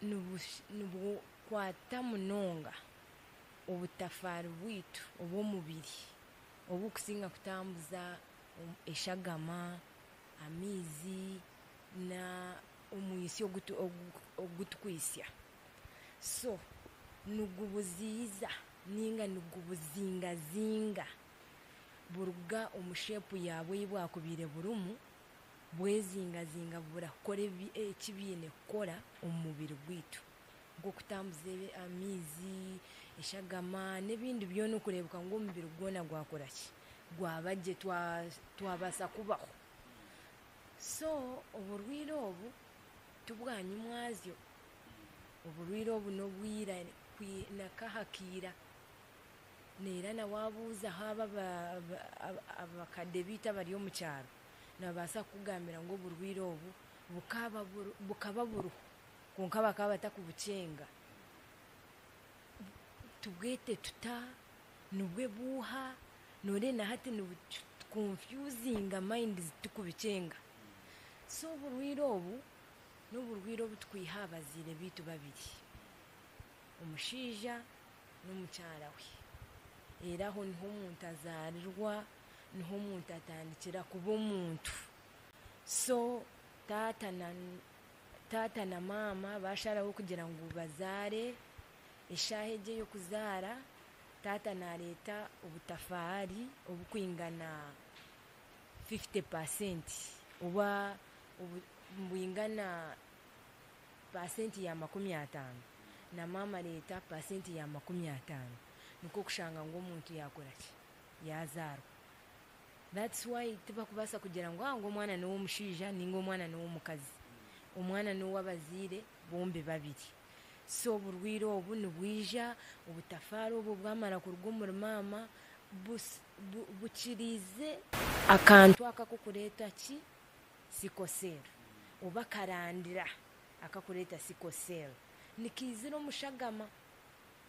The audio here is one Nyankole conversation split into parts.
Nibukwata munonga obutafaari bwaitu obw'omubiri oburikusinga kutambuza eshagama, amaizi n'omwitsyo ogu turikwitsya. So nigubuziiza nainga nigubuzingazinga buruga omu sheepu yaabwo ei bwakubaire burimu bwezingazinga bubura kukora eki bwine kukora omu mubiri gwaitu nk'okutambuza amaizi, eshagama n'ebindi byona okureebeka ngu omubiri gwona gwakora ki, gwaba gye twabaasa kubaho. So oburwaire obu tibwanyimwazyo, oburwaire obu n'obwira nakaha kaira. Neera na waabuuzaho abo abakadde baitu abari omu kyaro, nibabaasa kukugambira ngu oburwaire obu bukaba buriho kwonka bakaba batakubukyenga. Tubwete tuta? Nibwe buuha? Nooreeba na hati nibutukonfyuzinga mayindi tikubikyenga. So oburwaire obu n'oburwaire obu turikwiha aha bazaire baitu babiri, omushaija n'omukyara we. Reero aho niho omuntu azaarirwa, niho omuntu atandikira kuba omuntu. So taata na taata na maama baasharaho kugira ngu bazaare, eshaaha egyo ey'okuzaara, taata naareeta obutafaari oburikwingana fifty paasenti oba nibwingana paasenti ya 50 na maama areeta paasenti ya 50 nikwo kushanga ngu omuntu yaakora ki? Yaazaarwa. That's why tibarikubaasa kugira ngu ngu omwana n'ow'omushaija nainga omwana n'ow'omukazi. Omwana n'ow'abazaire bombi babiri. So oburwaire obu nibwija, obutafaari obwo bwamara kuruga omuri maama, bukiriize akantu ako ak'okureeta ki? Sickle cell oba akarandira akakureeta sickle cell nikaizira omu shagama.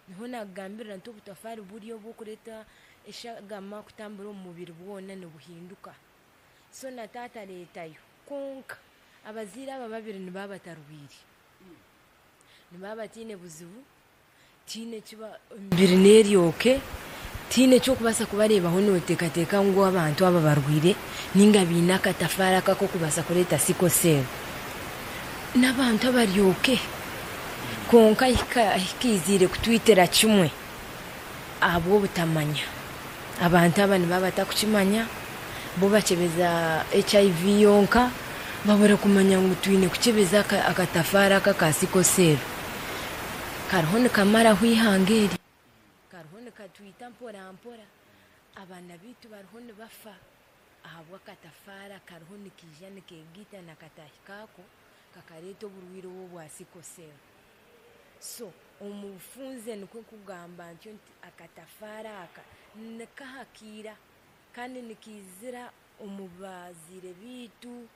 Niho naakugambirira nti obutafaari buri obw'okureeta eshagama kutambura omu mubiri bwona nibuhinduka. So na taata areetayo kwonka abazaire aba babiri nibaba batarwaire, nibaba bataine buzibu. Tihaine eki emibiri neeryoke, tihaine eki orikubaasa kubareebaho nooteekateeka ngu abantu aba barwaire nainga baine akatafaari aka ak'okubaasa kureeta sickle cell. N'abantu abaryoke kwonka ahi kaiziire kutwitira kimwe ahabw'obutamanya. Abantu aba nibaba batarikukimanya, bo bakyebeza HIV yonka, babura kumanya ngu twine kukyebeza akatafaari aka aka sickle cell. Kariho nikamaraho eihanga eri, kariho nikatwita mpora mpora, abaana baitu bariho nibafa ahabw'akatafaari akariho nikaija nikeegaita na kataahi kaako kakareeta oburwaire obu obwa sickle cell. So omu bufunze nikwo nkugamba ntyo nti akatafaari aka nikahakiira kandi nikaizira omu bazaire baitu,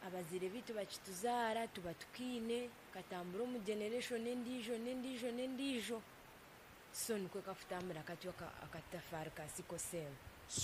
abazaire baitu bakituzaara tuba tukaine, katambura omu generation endiijo n'endiijo n'endiijo. So nikwo kakutambura katyo akatafaari ka sickle cell.